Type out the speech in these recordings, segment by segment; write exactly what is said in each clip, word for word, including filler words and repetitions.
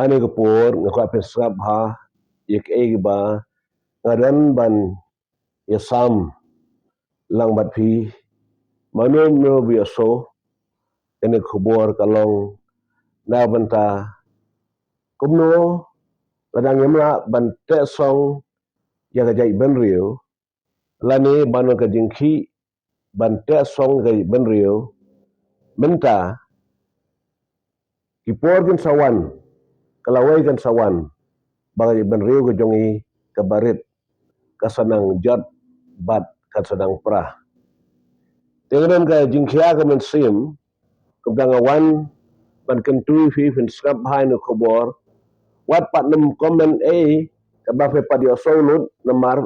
Ane ka por nga kwah phin sngap ha ïa kaei ba nga don ban ïa sam lang bad phi. Mano mano ba ïohsngew ane ka khubor ka long na bynta kumno lada ngim lah ban teh song ïa ka jaitbynriew lane ban ka jingkhih ban teh song ka jaitbynriew. Mynta ki por kin sa wan, ka lawei kan sa wan ba ka jaitbynriew ka jong i ka barit ka sa nang jot bad ka sa nang pra. Te ka don ka jingkhia ka mynsiem ka bang wan ban kyntu ïa phi phin sngap ha ane ka khubor. Wat pat nym comment ei kaba phi pat ïohsngew lut namar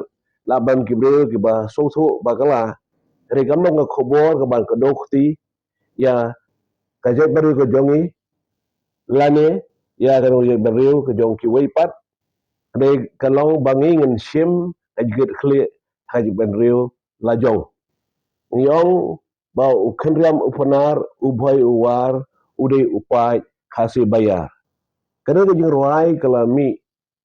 lah ban ki briew kiba sngewthuh ba ka la. Hynrei ka long ka khubor ka ban ka dok ti ïa ka jaitbynriew ka jong i lane ïa ka jaitbynriew ka jong kiwei pat. Hynrei ka long ba ngi ngin shim ka jingkitkhlieh ha ka jaitbynriew la jong. Ngi ong ba u khynriam u Pnar, u Bhoi u War, u dei u paid Khasi ba ïar. Kane ka jingrwai ka la mih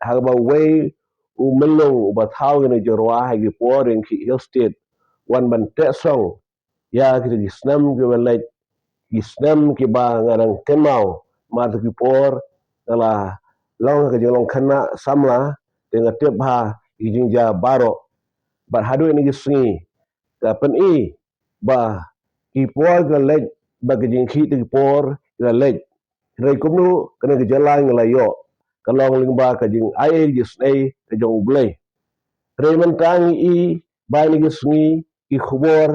ha kaba uwei u myllung uba thaw ïa kane ka jingrwai ha ki por ïa ki Hill State wan ban teh song ïa kita ki snem kiba leit, ki snem kiba nga dang kynmaw. Mar ta ki por nga la long ha ka jinglong khynnah samla te nga tip ha ki jingjia baroh. Bad haduh ïa kine ki sngi ka pyni ba ki por ki la leit, ba ki jingkhih te ki por ki la leit. Hynrei kumno kane ka jingïalang ngi la ïoh, ka long lyngba ka jingai ei jingisynei ka jong U Blei. Hynrei mynta ngi i ba ïa kine ki sngi ki khubor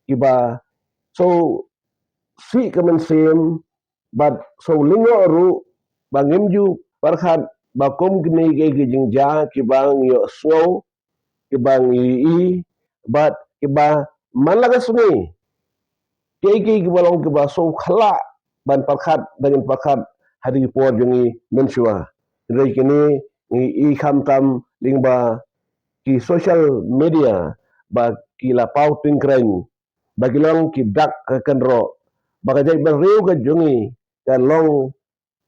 kiba sngewsih ka mynsiem bad sngewlyngngoh ruh ba ngim ju pyrkhat ba kum kine ki, ki jingjia kiba ngi ïohsngew, kiba ngi i bad kiba man la ka sngi kiei kiei kiba long kiba sngewkhlah ban pyrkhat, ba ngin pyrkhat ha ki por jong ngi mynshuwa. Hynrei kine ngi i khamtam lyngba ki social media ba ki la paw tyngkreiñ, ba ki long ki dak ka kynroh, ba ka jaitbynriew ka jong ngi ka long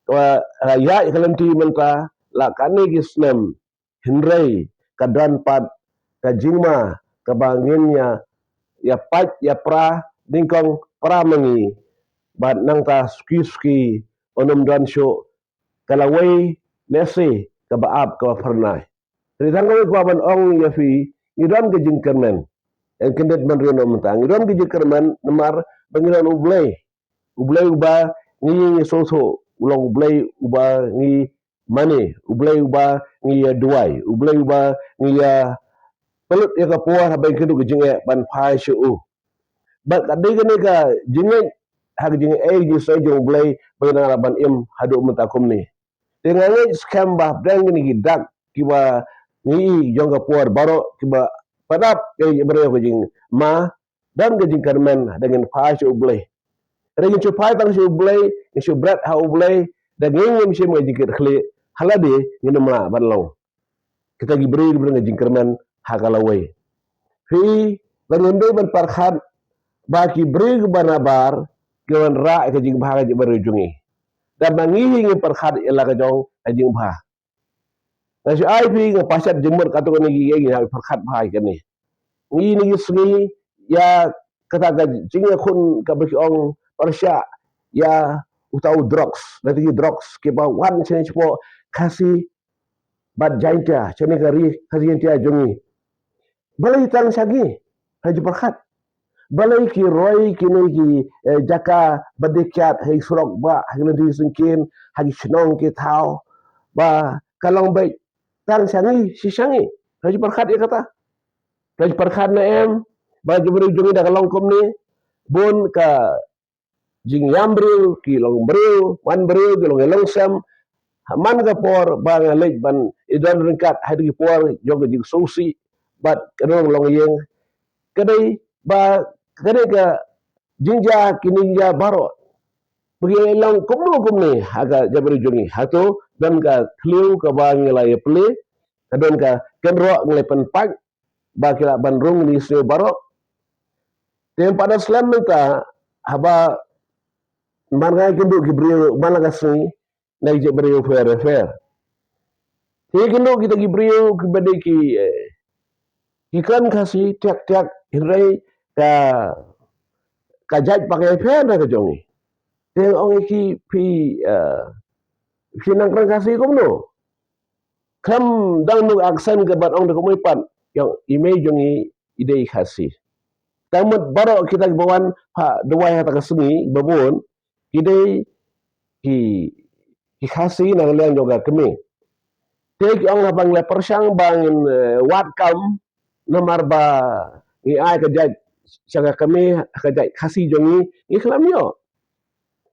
kaba ïaid ka lynti mynta la kane ki snem. Hynrei ka don pat ka jingma kaba ngin ïa, ïa pait ïa pra nyngkong pra ma ngi. Bad nangta suki suki un ym don shuh ka lawei lehse kaba ap kaba phyrnai. Te tang kawei kwah ban ong ïa phi, ngi don ka jingkyrmen. Ïa kyndit ban ri noh mynta ngi don ka jingkyrmen namar ba ngi don U Blei. U Blei uba ngi ïa ngi sngewthuh, u long U Blei uba ngi mane, U Blei uba ngi ïa duwai, U Blei uba ngi ïa pynlut ïa ka por haba ngi kynduh ka jingeh ban phai sha u. Bad ka dei kane ka jingngeit ha ka jingeh, eh, jingngeit jong U Blei ba ngi dang lah ban im haduh mynta kumne. Te nga ngeit skhem ba hapdeng kine ki dak kiba ngi i jong ka por baroh kiba padap ïa ka briew ka jingma, don ka jingkyrmen da ngin phai sha U Blei. Hynrei ngin shu phai tang sha U Blei, ngin shu bret ha U Blei da ngin ngim shim ka jingkitkhlieh, ha lade ngin ym lah ban long kita ki briew kiba don ka jingkyrmen ha ka lawei. Phi, ba ngim dei ban pyrkhat ba ki briew kiba nabar ki wanrah ïa ka jingbha ka jingbarit jong ngi. Da ma ngi hi ngim pyrkhat ïa la ka jong ka jingbha. Nga shu ai phi, nga pashat jingmut katto katne ki, ki, ki pyrkhat bha ïa kane. Ngi kine ki sngi ïa kata ka jingïakhun kaba ki ong pyrshah ïa uta u drugs, lada ki drugs kiba wan shane shapoh Khasi bad Jaiñtia, shane ka ri Khasi Jaiñtia jong ngi. Balei tang sha ngi? Hynrei pyrkhat. Balei ki roi kine ki, eh, jaka ba dei kiad ha ki surok ba ha ki lynti syngkien, ha ki shnong ki thaw, ba ka long beit tang sha ngi, shi sha ngi? Hynrei pyrkhat ïa kata. Hynrei pyrkhat ne em ba ki briew jong ngi da ka long kumne, bun ka jingïam briew, ki long briew, wan briew, ki long ïa longsem. Ha man ka por ba nga leit ban ïadon ryngkat ha ki por jong ka jingsngewsih bad ka dang long ïing. Ka dei ba ka dei ka jingjia, kine jingjia baroh ba ki long kumno kumne ha ka jaitbynriew jong ngi. Hato don ka thliew kaba ngi la ïa plie, ka don ka kynroh ngi la pynpait ba ki lah ban rung kine ki sngi baroh. Te ym pat da slem mynta haba man nga ïakynduh ki briew man la ka sngi, na ki jaitbynriew pher pher. Te kino kita ki briew kiba dei ki, eh, ki kren Khasi thiak thiak, hynrei ka, ka jait pat ka pher na ka jong ngi. Te ong ki phi, eh, phi nang kren Khasi kumno? Khlem dang nuk accent ka ban ong da kumno pat, ong i mei jong ngi i dei Khasi. Tang mut baroh kita kiba wan ha duwai ha ta ka sngi ba bun, ki dei ki, ki Khasi na ka liang jong ka kmie. Te ki ong haba ngi la pyrshang ba ngin, eh, wad kam, namar ba ngi ai ka jait sha ka kmie, ka jait Khasi jong ngi, ngi khlem ïoh.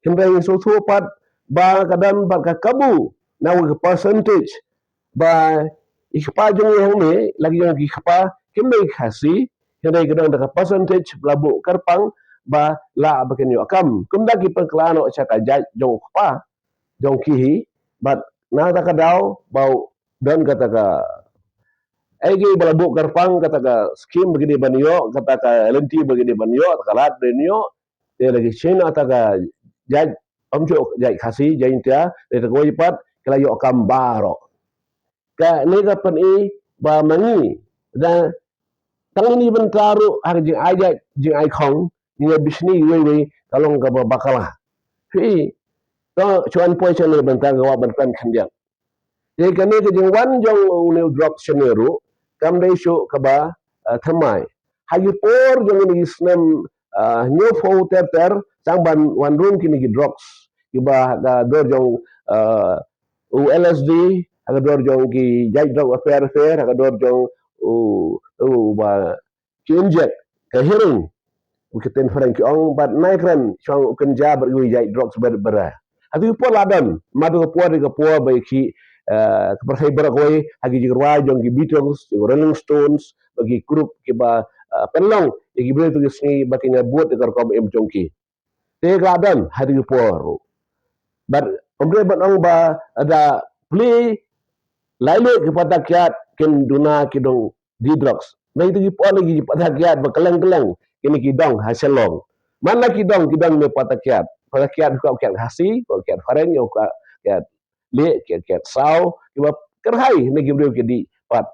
Hynrei ngi sngewthuh pat ba ka don pat ka kabu, na ka percentage, ba i kpa jong ngi hangne, la ki jong ki kpa kim dei Khasi, hynrei ka don da ka percentage ba la buh kyrpang ba lah ba kin ïoh kam. Kumta ki pynkylla noh sha ka jait jong u kpa jong ki hi, bad na kata ka daw ba u don kata ka, eh, ki ba la buh kyrpang, kata ka skim ba ki dei ban ïoh, kata ka lynti ba ki dei ban ïoh, kata ka lad ba ki dei ban ïoh, te la ki shim na kata ka jait, ym ju jait Khasi, Jaintia, te kawei pat ki la ïoh kam baroh. Kane ka pyni ba ma ngi, da tang ine i bynta ruh ha ka jingai jait, jingai khong, ngi ïa bishni iwei iwei ka long kaba bakla. Phi, to shu wan poi sha ine i bynta, nga kwah ban kren khyndiat. Te kane ka jingwan jong une u drugs shane ruh kam dei shuh kaba, eh, thymmai. Ha ki por jong ine i snem, eh, hynñiewphew ter ter, tang ban wan rung kine ki drugs kiba ha ka dur jong, eh, u L S D, ha ka dur jong ki jait drug bapher bapher, ha ka dur jong u, u ba ki injek, ka heroin, u ki ten phareng ki ong, bad nai kren shong u kynja bad u jait drugs bad bad. Hatu ki por la don, ma tu ka por, ka por ba ki, eh, ka pyrthei baroh kawei ha ki jingrwai jong ki Beatles, jong Rolling Stones, ba ki group kiba, eh, pynlong ïa ki briew tu ki sngi ba ki ïa bud ïa ka rukom im jong ki. Te ka la don ha tu ki por. Bad ym dei ban ong ba da plie lai leh ki pata kiad kin duna ki dong die drugs. Nai tu ki por lagi ki pata kiad ba kylleng kylleng kine ki dong ha Shillong. Man la ki dong, ki dong ne pata kiad. Pata kiad ko kiad Khasi, ko kiad phareng, ko kiad leh, kiad, kiad saw, kiba kyrhai ne ki briew ki dih pat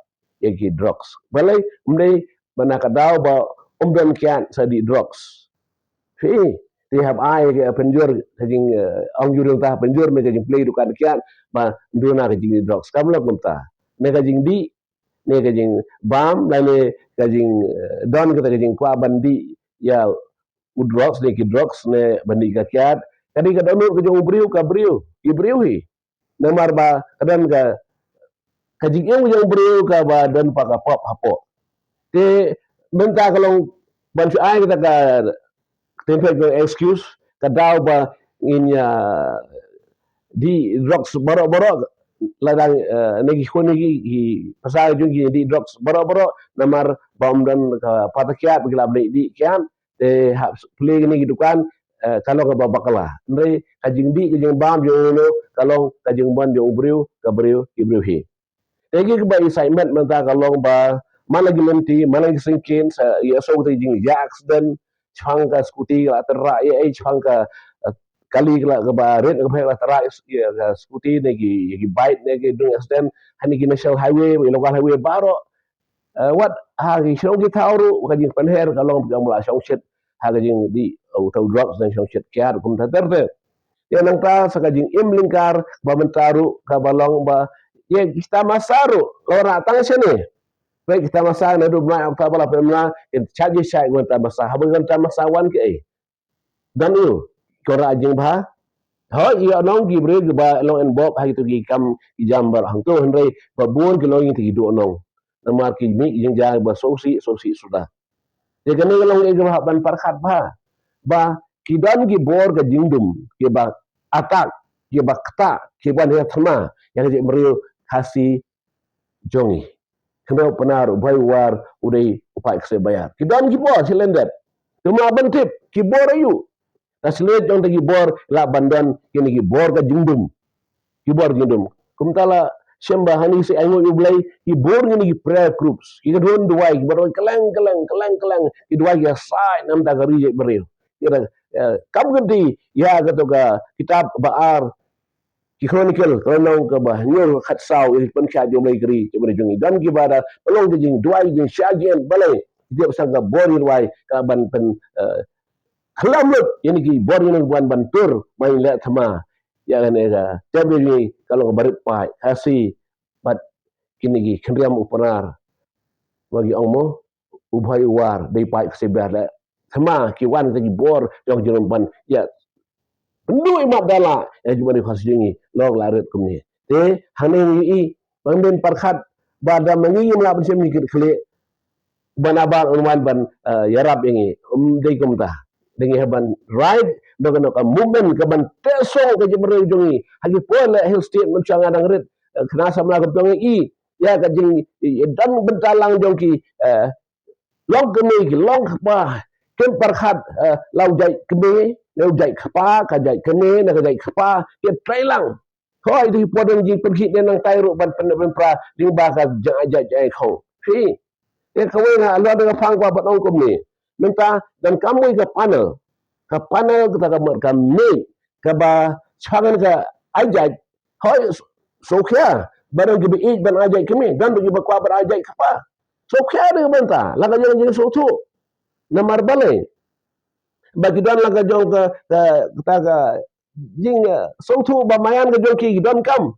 ïa ki drugs. Balei? Ym dei ba na ka daw ba ym don kiad sa dih drugs. Phi, te hap ai ka pynjur ka jing, eh, ong jur ta pynjur me ka jingplie dukan kiad ba duna ka jingdih drugs. Kam long kumta. Ne ka jingdih, ne ka jingbam, lane ka jing, eh, don kata ka jingkwah ban dih ïa u drugs ne ki drugs ne ban dih ka kiad. Ka dei ka dohnud ka jong u briew, ka briew, ki briew hi. Namar ba ka don ka, ka jingim ka jong u briew kaba don pat ka pop hapoh. Te mynta ka long ban shu ai kata ka template ka excuse, ka daw ba ngin ïa dih drugs baroh baroh, lada, eh, ne ki khun ne ki, ki pasal jong ki dih drugs baroh baroh, namar ba ym don ka pata kiad ba ki lah ban dih kiad, te hap plie kine ki dukan, eh, ka long kaba bakla. Hynrei ka jingdih ka jingbam jong uno ka long ka jingbam jong u briew, ka briew, ki briew hi. Te ki kaba i saimet mynta ka long ba man la ki lynti, man la ki syngkien, sa ïa shu te jingïa accident, shipang ka scooty ka la tyrrah, ïa, eh, shipang ka, eh, kali ka la, kaba rit kaba la tyrrah, ïa, ka scooty ne ki, ïa ki bike ne ki dung accident ha ne ki national highway, ïa local highway baroh. Eh, wat ha ki shnong ki thaw ruh ka jingpynher ka long ba kam la shongshit ha ka jingdih, eh, uta u drugs ne shongshit kiad kumta ter ter. Ïa nangta sa ka jingim lyngkar ba mynta ruh kaba long ba ïa ki tamasa ruh la wanrah tang shane. Peit ki tamasa naduh bnai October la pynmla, kin shait ji shait wan tamasa, haba wan tamasa wan ki ei. Don ïa u, ki wanrah jingbha. Hooid, ïa nong ki briew kiba long involved ha kito ki kam ki jam baroh hangto, hynrei ba bun ki long ïa ki duh nong. Namar ki mih ki jingjia ba sngewsih sngewsih suda. Te kane ka long ïa kaba hap ban pyrkhat bha. Ba ki don ki bor ka jingdum, kiba attack, kiba ktah, kiba ïa thma ïa ka jingbriew Khasi jong ngi. Kyndoh Pnar, u Bhoi War, u dei u paid Kseh Baïar. Ki don ki bor shi lyndet. Te ma ban tip ki bor aïu. Ta shlei jong te ki bor lah ban don kine ki bor ka jingdum. Ki bor jingdum. Kumta la shem ba ha ne ki sngi ainguh ïa U Blei, ki bor kine ki prayer groups, ki ka don duwai, ki ba duwai kylleng kylleng kylleng kylleng, ki duwai ïa saiñ namar ka ri jaitbynriew. Ïa, eh, kam kynti ïa kato ka kitab ba ar, Ki Chronicle ka lynnong kaba hynñiew khatsaw, ïa ki pynkhia jong Blei ka ri jong ngi. Don kiba da pynlong ka jingduwai, jingshah jingem, balei? Ki dep sang ka bor ïa duwai ka ban pyn, eh, khlem lut ïa kine ki bor ïa ngi ban ban tur ban leh thma ïa kane ka tep ïa ngi ka long kaba rit paid Khasi bad kine ki khynriam u Pnar. Ba ki ong mo, u Bhoi u War dei paid Khasi ba leh thma, ki wan ka ki bor jong ki jingban ïa pynduh i mat dala ïa ki jingban ïa Khasi jong ngi long la rit kumne. Te hangne ngi i ban bin pyrkhat ba da ma ngi ngim lah ban shem ngi kit khlieh ban abar un wan ban, eh, ïarap ïa ngi. Um dei kumta. Dei ngi hap ban ride ba kano ka movement ka ban teh song ka jingmyntoi jong ngi ha ki por leh Hill State mynshuwa nga dang rit, eh, khynnah samla kumta ngi i ïa ka jing, i, i don bynta lang jong ki, eh, long kmie ki long kpa, kim pyrkhat, eh, la u jait kmie ne u jait kpa, ka jait kmie ne ka jait kpa, kim trei lang. Hooid, dei por don jingpyrkhih ne nangtai ruh ban pyn, pynpra lyngba ka jait, jait, jait khaw. Phi. Te kawei nga la da ka phang kwah ban ong kumne. Mynta donkam wei ka panel. Ka panel kata ka mut ka mei kaba sha ngan ka ai jait. Hooid, sngewkhia ba don kiba ïeit ban ai jait kmie, don kiba kwah ban ai jait kpa. Sngewkhia da ka bynta la ka jong jingsngewthuh. Namar balei? Ba ki don la ka jong ka, ka, kata ka jing, eh, sngewthuh ba maïan ka jong ki, ki donkam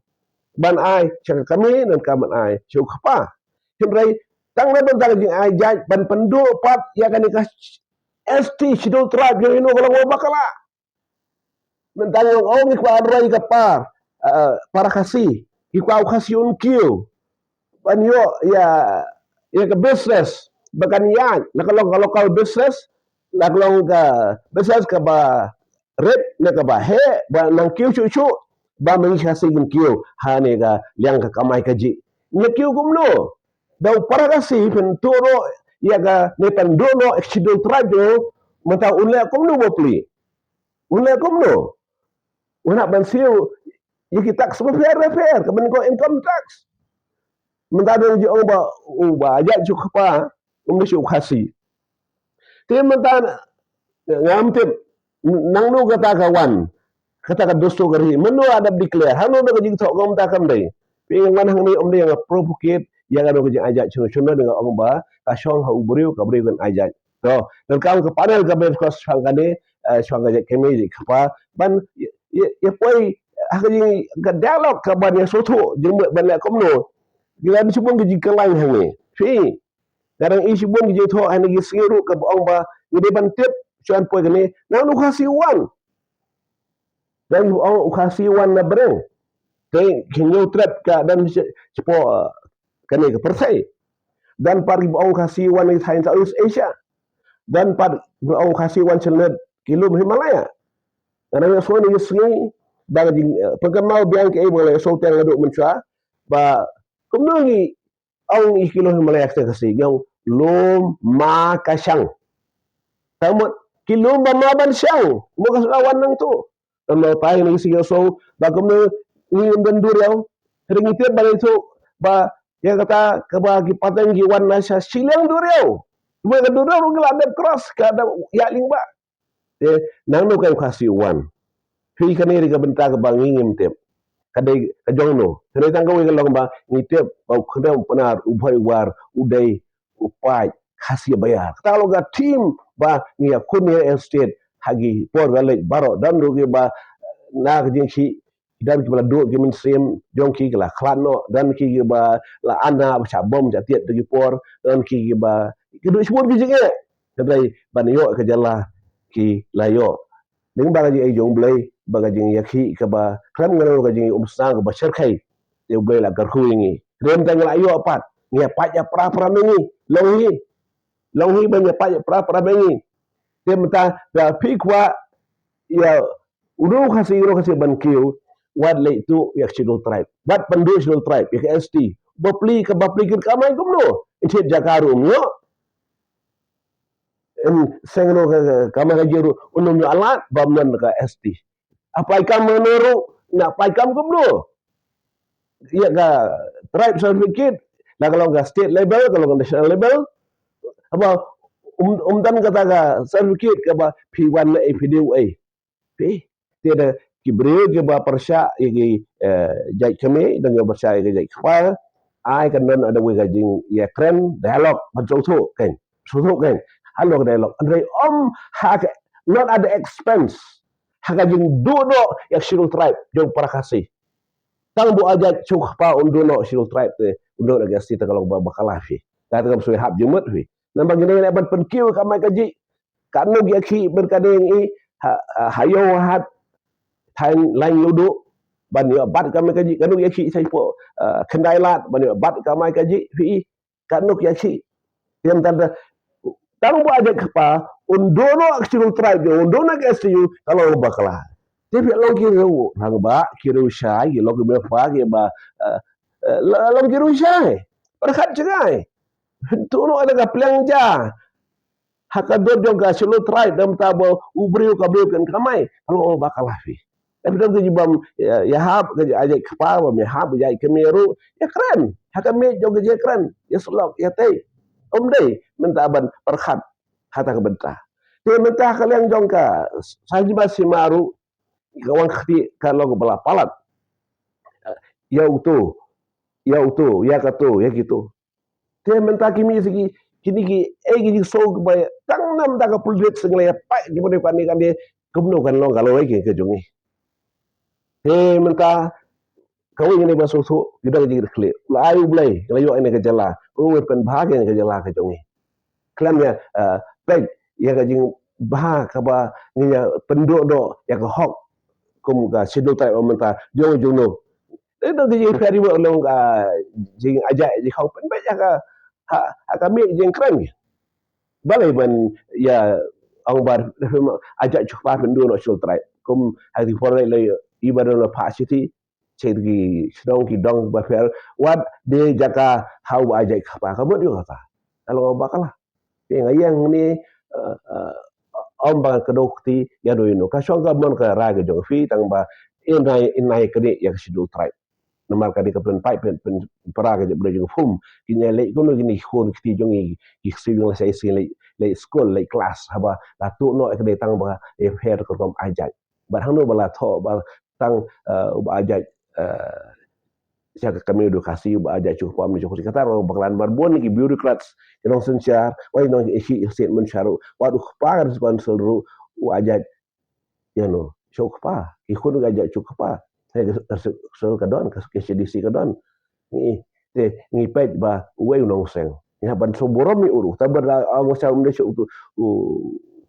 ban ai sha ka kmie, donkam ban ai sha u kpa. Hynrei tang na bynta ka jingai jait ban pynduh pat ïa kane ka S T Schedule Tribe jong ino ka long bakla. Mynta ngi ong ngi kwah roi ka par, eh, para Khasi, ngi kwah u Khasi un kiew ban ïoh ïa, ïa ka business ba kan ïaid, la ka long ka local business, la ka long ka business kaba rit ne kaba heh, ba nang kiew shuh shuh ba ma ngi Khasi ngin kiew ha ne ka liang ka kamai kajih. Ngi kiew kumno? Da u para Khasi pynduh noh ïa kane, pynduh noh Schedule Tribe jong u, mynta un leh kumno ba plie? Un leh kumno? Un hap ban siew ïa ki tax bapher bapher, kaba nyngkong income tax. Mynta dang jong ba u ba jait sha u kpa, um dei sha u Khasi. Te mynta ngam tip nangno kata ka wan, kata ka dustur ka ri, mano la dep declare, hangno da ka jingthoh, ka mynta kam dei. Phi wan hangne um dei nga provocate ïa kano ka jingai jait, shano shano da nga ong ba ka shong ha u briew, ka briew kan ai jait. To, donkam ka panel kaba discuss shaphang kane, eh, shaphang ka jait kmie jait kpa, ban ïa, ïa, ïa poi ha ka jing, ka dialogue ka ban ïa sngewthuh jingmut ban leh kumno. Ngi la shibun ka jingkyllaiñ hangne. Phi, nga dang i shibun ka jingthoh hangne ki sngi ruh kaba ong ba ngi dei ban tip shuwa ban poi kane, nangno u Khasi u wan. Dang ong u Khasi u wan na briew. Te ki Hynñiewtrep ka don sha, shapoh, eh, kane ka pyrthei. Don pat kiba ong u Khasi u wan na ki thaiñ Southeast Asia. Don pat kiba ong u Khasi u wan sha lyndet ki lum Himalaya. Nga dang ïohsngew na ki sngi ba ka jing, eh, pynkynmaw biang kaei ba nga la ïohsngew tang naduh mynshuwa ba kumno ngi ong ïa ki lum Himalaya ha ka Khasi, ngi ong lum ma ka shang. Tang mut ki lum ba ma ban shang, mo ka sdang wan nangto. Tang mut tai ngi sngew sngewsih ba kumno ngi ym don duriaw. Hynrei ngi tip ba ngi sngewsih ba ïa kata kaba ki pateng ki wan na sha shiliang duriaw. Mo ka duriaw ruh ki la dep cross, ka dep ïaid lyngba. Te nangno ka u Khasi u wan? Phi, kane dei ka bynta kaba ngi ngim tip. Ka dei ka jong no? Kane tang kawei ka long ba ngi tip ba u Khynriam u Pnar, u Bhoi u War u dei u paid Khasi ba ïar. Kata ka long ka theme ba ngi ïakhun ïa Hill State ha ki por ka leit baroh. Don ruh kiba na ka jingkhih, don kiba la duh ki mynsiem jong ki, ki la khlad noh, don ki kiba la anna ba shah bom shah tied da ki por, don ki kiba ki duh shibun ki jingeh. Hynrei ban ïoh ka jylla ki la ïoh. Lyngba ka jingïeit jong U Blei, ba ka jingïakhih kaba khlem ngano, ka jingïaumsnam kaba shyrkhei, te U Blei la kyrkhu ïa ngi. Hynrei mynta ngi la ïoh pat, ngi ïa pait ïa pra pra ma ngi. Long hi, long hi ban ïa pait ïa pra pra ma ngi. Te mynta lada phi kwah ïa uno u Khasi, uno u Khasi ban kiew, wat leit tuh ïa ka Schedule Tribe, wat pynduh Schedule Tribe ïa ka S T. Ba plie, kaba plie kin kamai kumno? Yn thied jaka ruh ym ïoh. Yn seng ruh ka, ka kamai kajih ruh un ym ïoh lad ba ym don ka S T. Apply kam mano ruh, na apply kam kumno? Ïa ka tribe certificate, la ka long ka state level, ka long ka national level. Haba ym, ym don kata ka certificate kaba phi wan na A P D U A. Phi, te da ki briew kiba pyrshah ïa ki, eh, jait kmie, dang kiba pyrshah ïa ki jait kpa, ai kan don da kawei ka jingïakren, dialogue, ban sngewthuh kan. Sngewthuh kan. Halor ka dialogue. Hynrei ym ha ka, not at the expense. Ha ka jingduh noh ïa ka Scheduled Tribe jong para Khasi. Tang ba u Ajaid Shu Kpa un duh noh Scheduled Tribe te, un duh noh ka S T te, ka long ba bakla phi. Kata kam shu hap jingmut phi. Namar ngi dang leh ban pynkiew ka mai kajih. Katno ki ïakhih ban ka dei ngi ha, ha, ha ïew ha hat, thaiñ laiñ ïewduh ban ïoh bat ka mai kajih. Katno ki ïakhih shapoh, eh, khyndai lad ban ïoh bat ka mai kajih phi. Katno ki ïakhih. Te mynta da, tang ba u Ajaid Kpa un duh noh ka Scheduled Tribe, un duh noh ka S T U, ka long bakla. Te phi long ki riew rangbah, ki riew shai, ki long ki mei pa, kiba, eh, eh, long ki riew shai. Pyrkhat jngai. Hynrei noh da ka pliang ja ha ka dur jong ka Scheduled Tribe, da mynta ba u briew ka briew kan kamai, ka long bakla phi. Ïa phi don ka jingïahap, ka jingïahap, ka jingïahap, ka jingïahap, ka jingïakren. Ha ka miej jong ka jingïakren, ïasyllok, ïatei. Ym dei mynta ban pyrkhat ha kata ka bynta. Te mynta ha ka liang jong ka saiñ sima ruh, ka wan kti ka long ba la palat. Ïa uto, ïa uto, ïa kato, ïa kito. Te mynta ki mih sha ki, kine ki, eh, ki jingsngew kiba tang namar ka politics ngi la ïa peit kiba dei kane kane, kumno kan long ka lawei ki ka jong ngi. Te mynta kawei kane ba sngewthuh, ki dang jingkitkhlieh. La ai U Blei, la ïoh ïa kane ka jylla. U Blei pynbha ïa kane ka jylla ka jong ngi. Khlem ïa, eh, peit ïa ka jingbha kaba ngin ïa pynduh noh ïa ka hok kum ka Scheduled Tribe mynta jong jong no. Dei dei ka jingpher ïa long ka jingajak jingkhong pynbeit ïa ka ha, ha ka miej jingkren. Balei ban ïa ong ba Ajaid Shu Kpa pynduh noh Scheduled Tribe. Kum ha ki por lai lai i ba don la pha siti, che ki shnong ki dong ba pher, wat de jaka ha u Ajaid Kpa, ka mut ïa kata. Ka long bakla. Te nga ïeng ni, eh, eh, ym ba ka dok ti ïa doi no. Ka shong ka mon ka rai ka jong phi tang ba in nai, in nai kane ïa ka Scheduled Tribe. Namar ka dei ka pynpaw, pyn, pyn, para ka jong, jong phum. Kine leh kumno kine khun kti jong ngi, ki ksiew jong la sa ïa leh, leh skul, leh klas, haba la tuh noh ka dei tang ba ïa pher ka rukom Ajaid. Bad hangno ba la thoh ba tang, eh, u Ajaid, eh, sha ka kmie u Khasi, u Ajaid Shu Kpa, Khasi kata ruh bakla, bad bun ki bureaucrats, ki nongsynshar, wei nong ïa shi ïa shi mynshuwa ruh, wat u kpa ka responsible ruh, u Ajaid, ïa no, Shu Kpa, ki khun u Ajaid Shu Kpa, ka responsible ka don, ka K H A D C ka don. Ngi, te, ngi peit ba uwei u nongseng. Ïa ban sngewburom ïa u ruh. Tang ba la ong sa um dei sha u, u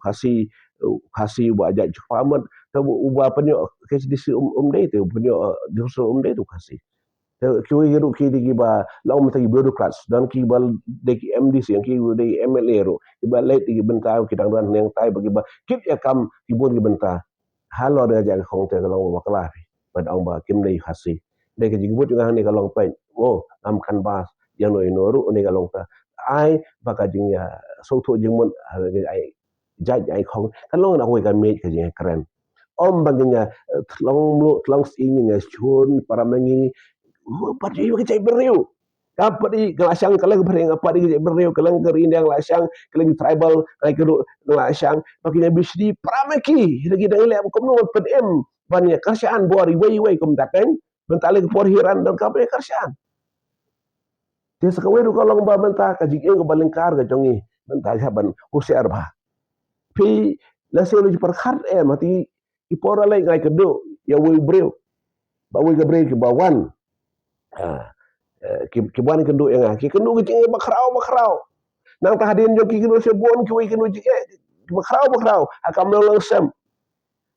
Khasi, u Khasi ba Ajaid Shu Kpa mut. Tang ba uba pynïoh K H A D C um, um dei te, pynïoh, eh, Division um dei te u Khasi. Te kiwei ruh ki dei kiba la ong mynta ki bureaucrats, don kiba dei ki M D C, kiba dei M L A ruh. Kiba leit ki bynta ki dang don nangtai ba kiba kit ïa kam ki bun ki bynta. Halor da jaka khong te ka long bakla phi. Bad ong ba kim dei Khasi. Dei ka jingmut jong nga hangne ka long peit. Oh, ngam kynmaw ïa no ïa no ruh ne ka long ta. Ai ba ka jingïa sngewthuh jingmut, ai jait ai khong. Ka long na kawei ka miej ka jingkren. Ym ba ngin ïa, eh, tlong mluh, tlong sih ngin ïa shun para ma ngi. Oh, pat ïa ka jait briew. Ka pat i ka la shang ka leng briew, ka pat i ka jait briew, ka leng ka ri India ka la shang, ka leng tribal, ka leng ka la shang, ba ki na bishni para ma ki, da ki dang leh kumno ban pynim, ban ïa kyrshan bor iwei iwei kumta kan, ban ta leh ka por hi ran don ka ban ïa kyrshan. Te sa kawei ruh ka long ba mynta ka jingim kaba lyngkar ka jong ngi, mynta ka ban husiar bha. Phi la shu pyrkhat em, ha ti ki por lei ngai kynduh ïa uwei u briew. Ba uwei ka briew kiba wan. Ah, eh, ki, ki wan kynduh ïa nga. Ki kynduh ki jingeh bakhraw, bakhraw. Nangta hadien jong ki kynduh shibun, kiwei kynduh jingeh bakhraw, bakhraw. Ha ka mlong longsem.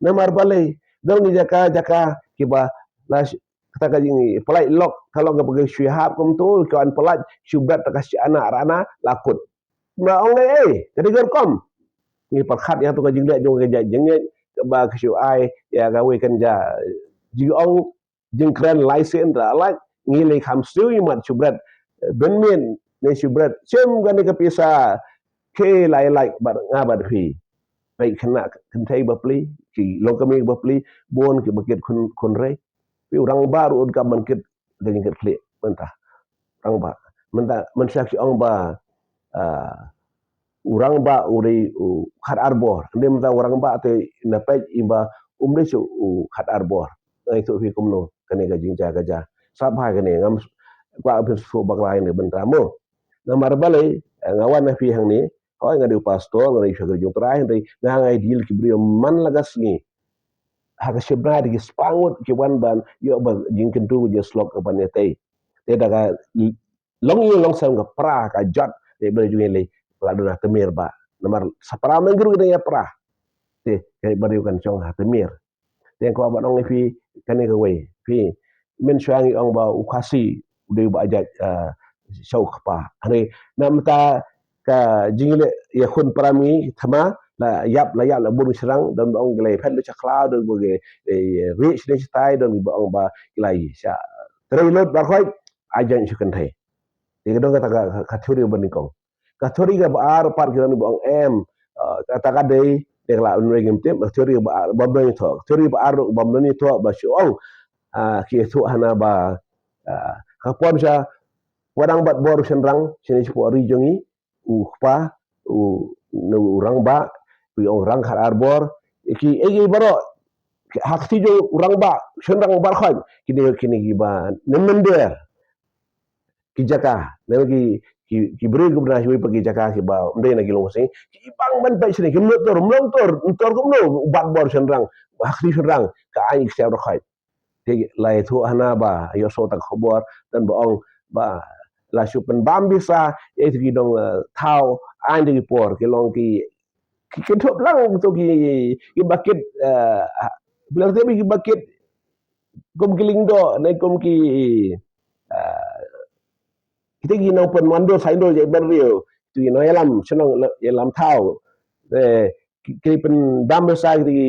Namar balei, don ki jaka, jaka kiba la sh-, kata ka jingpyllait lok, ka long kaba ki shu hap kumto, ki wan pyllait, shu bret ta ka shi ana, rana, la kut. Ba ong ei, ei, ka dei ka rukom. Ngi pyrkhat ïa to ka jingleh jong ka jait jingngeit, ba ka shu ai ïa kawei kan ja jingong, jingkren lai sien ra lait, ngi lei kham siew ïa mat shu bret, eh, ben mien ne shu bret, shem kane ka pisa, ke lai lait bad nga bad phi. Peit khynnah kynthei bapli, ki longkmie bapli, bun kiba kit khun, khun rei. Phi u rangbah ruh un kam ban kit, da jingkit khlieh, mynta. Rangbah. Mynta, mynta ki ong ba, ah, u rangbah u dei u khat ar bor. Hynrei mynta u rangbah te na peit i ba um dei shuh u khat ar bor. Nga ïathuh phi kumno kane ka jingjia ka jia. Sngap bha kane, ngam kwah phin shu bakla ïa kane ka bynta mo. Namar balei, eh, nga wan na phi hangne, hooid nga dei u pastor, nga dei u shakri jong U Trai, hynrei nga nga ïa deal ki briew man la ka sngi. Ha ka shipra de ki spah ngut ki wan ban ïoh ba jingkyntu, jingsyllok ka ban ïa tei. Te da ka long ïing long sem, ka pra ka jot, te ba jong ïa lei la don ha tmier ba. Namar sa pra men gru ki dang ïa pra. Te ka ba ïa kan shong ha tmier. Te ko ba ong ïa phi kane kawei. Phi, mynshuwa ngi ong ba u Khasi u dei ba jait, ah, sha u kpa. Hynrei na mynta ka jingleh ïakhun para ngi thma, la ïap, la ïap, la bun shynrang, don ba ong ki la ïa phet lut sha khlaw, don ba ki, eh, rieh shane shatai, don ba ong ba ki la ïa sha trei lut baroh khoit, ai jan shu kynthei. Te ka don kata ka, ka, ka theory ba nyngkong. Ka theory kaba ar pat ki don ba ong em, eh, kata ka dei, te ka la un ring im tip, ka theory kaba ar, bym don ïathuh. Ka theory ba ar ruh bym don ïathuh, ba shu ong, ah, ki ïathuh hana ba, ah, ka pom sha wadang bad bor u shynrang shane shapoh ri jong ngi, u kpa, u, u rangbah, u ong rang khat ar bor, ki, eh, ki baroh ha kti jong u rangbah, shynrang baroh khoit, kine, kine kiba nyngkong ki jaka, ne ki, ki, ki briew kiba na hiwei pat ki jaka kiba ym dei na ki longshit, ki bang ban peit shane, kim nud tur, ym long tur, ym tur kumno, u bat bor shynrang ha kti shynrang, ka aiñ ka sep ruh khoit. Te la ïathuh hana ba ïoh shuh ta ka khubor, don ba ong ba la shu pynbam visa ïa ki nong, eh, thaw, aiñ da ki por, ki long ki, ki kynthup lang to ki, ki bakit, eh, bilang te ki bakit kum ki lyngdoh ne kum ki, eh, kita ki nongpynwandur saiñdur jaitbynriew, kita ki nongïalam shnong, ïalam thaw. Eh, ki, ki pynbam visa kita ki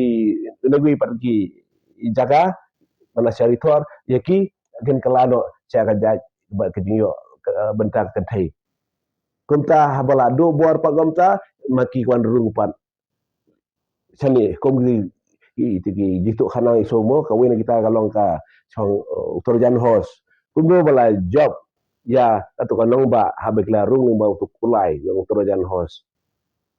nongwei pat ki jaka, mana sha ri thor, ïa ki kin kylla noh sha ka jait bad ka jingïoh, eh, bynta ka kynthei. Kumta haba la duh bor pat kumta, ma ki wan rung pat shane, kum ki, ki, ki, ki jingtuh khanang i somo, kawei na kita ka long ka shong, uh, u Trojan horse. Kumno ba la jop ïa kato ka nongbah, haba ki la rung lyngba uto u kulai, ïa u Trojan horse.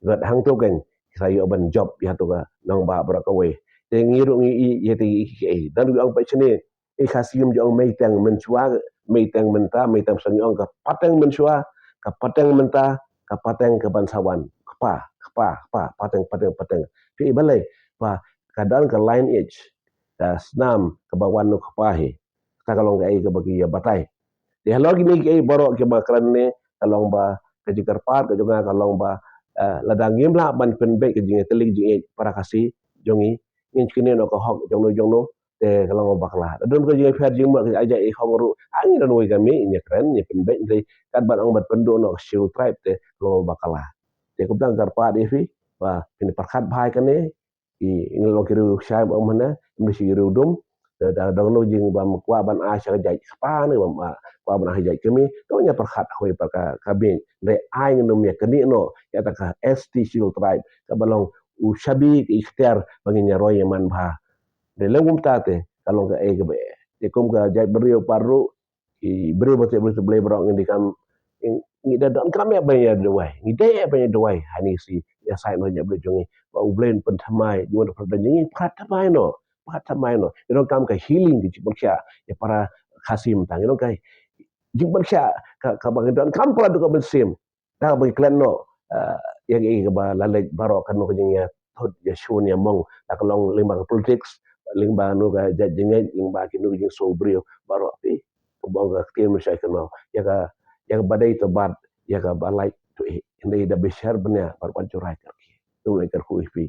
Bad hangto kein ki sa ïoh ban jop ïa kato ka nongbah baroh kawei. Te ngi ruh ngi ïohi ïa te, ïa te, don ruh ong pat shane, i Khasi jong ngi ong meiteng mynshuwa, meiteng mynta, meiteng sa ngi ong ka pateng mynshuwa, ka pateng mynta, ka pateng kaban sa wan. Kpa, kpa, kpa, pateng, pateng, pateng. Phi i balei, ba ka don ka lineage, ka snam kaba wan na u kpa hi. Kata ka long kaei kaba ki ïa batai. Te halor kine kiei baroh kiba kren ne, ka long ba ka jingkyrpad ka jong nga ka long ba, eh, lada ngim lah ban pynbeit ka jingïatylli jingïeit para Khasi jong ngi, ngin shim noh ka hok jongno jongno, te ka long bakla. Don ka jingpher jingmut ka jait i khong ruh, ha ngi don wei ka mih, ngi kren, ngi pynbeit, te katba ong ban pynduh noh ka Scheduled Tribe, te ka long bakla. Te kumta nga kyrpad ïa phi ba phin pyrkhat bha ïa kane, i, ngi long ki riew shai ba ong mynne, ym dei shi riew dum. Te da dang no jing bym kwah ban ai sha ka jait kpa ne bym kwah ban ai sha ka jait kmie, to ngi pyrkhat hoi par ka, ka beiñ. Dei ai ngin ym ïa knieh noh ïa kata ka S T Scheduled Tribe, kaba long u shabi ka ikhtiar ba ngin ïa roi ïa man bha. Dei lem kumta te ka long kaei kaba, te kum ka jaitbynriew pat ruh, ki briew ba te briew te Blei baroh ngi dei kam, ngi da donkam ïa ban ïa duwai, ngi dei ïa ban ïa duwai ha ngi shi ïa sait noh ïa Blei jong ngi, ba U Blei un pynthymmai jingmut pyrshah jong ngi, pyrshah thymmai noh, pyrshah thymmai noh. Ngi donkam ka healing ka jingpynkhiah ïa para Khasi mynta, ngi donkam ka jingpynkhiah ka, kaba ngi donkam para dukha mynsiem. Da kaba ngi klet noh, eh, ïa ngi kaba la leit baroh kano ka jingïathut ïashun ïamong, da ka long lyngba ka politics, lyngba kano ka jait jingngeit, lyngba kino ka jingsngew briew baroh phi. Kaba ong ka ktien Mynshuwa ka ong ïa ka, ïa kaba dei to bat, ïa kaba lait to ïeh. Hynrei da bishar bniah bad wat jurai kyrkieh. To leit kyrkhu ïa phi.